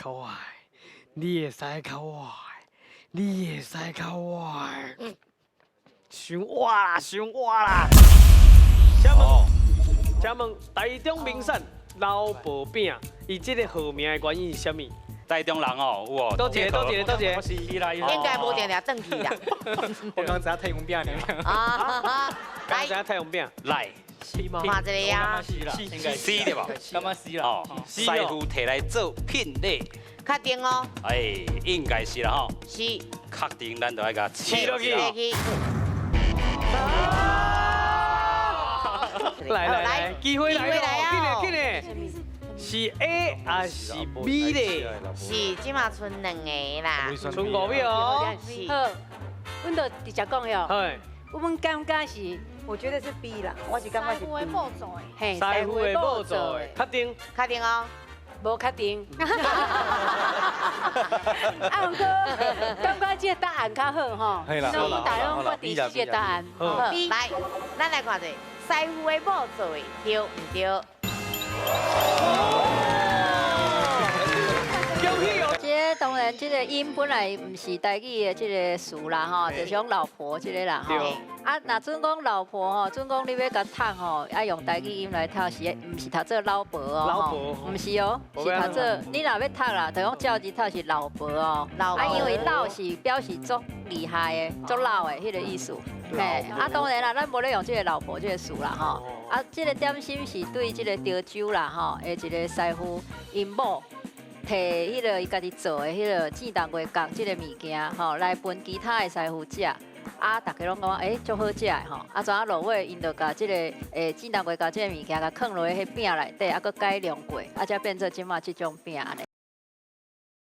較我的，你會使較我的，你會使較我的。傷倚啦，傷倚啦！請問，請問台中名產老婆餅，伊這个號名的原因是啥物？台中人哦，有哦。倒一個，倒一個，倒一個。是啦，應該無定定轉去啦。我剛知影太陽餅爾。啊，來，剛知影太陽餅。來，看一下啊。應該是對無？感覺是啦。哦，師傅提來做聘禮。確定哦。哎，應該是啦吼。是。確定，咱就愛共試落去。來來來，機會來咯！緊嘞緊嘞，是 A 還是 B 咧？是，這馬賰兩个啦。賰五秒哦。好，阮就直接講喲。係。我們感覺是，我覺得是 B 啦，我是感覺是 B。師傅的某做的。嘿，師傅的某做的，確定？確定哦。無確定。啊，毋過感覺這個答案較好吼。係啦。阮大攏決定這個答案。好，來，咱來看者，師傅的某做的對毋對？恭喜哦！這個當然，這個音本來毋是台語的這個詞啦，吼，就是講老婆這個啦，吼。啊，若準講老婆吼，準講你欲共讀吼，愛用台語音來讀是，毋是讀做老婆哦，老婆，毋是哦，是讀做你若欲讀啦，就講照字讀是老婆哦。啊，因為老是表示足厲害的、足老的彼個意思。嘿，啊，當然啦，咱無咧用這個老婆這個詞啦，吼。啊，這個點心是對這個潮州啦，吼，的一個師傅𪜶某提彼個伊家己做的彼個煎重月角這個物件，吼，來分其他的師傅食。啊，逐家攏感覺欸足好食的吼，啊，怎啊落尾𪜶就共這个煎重月角這个物件共囥落去彼餅內底，啊，閣改良過，啊，才變做這馬這種餅按呢。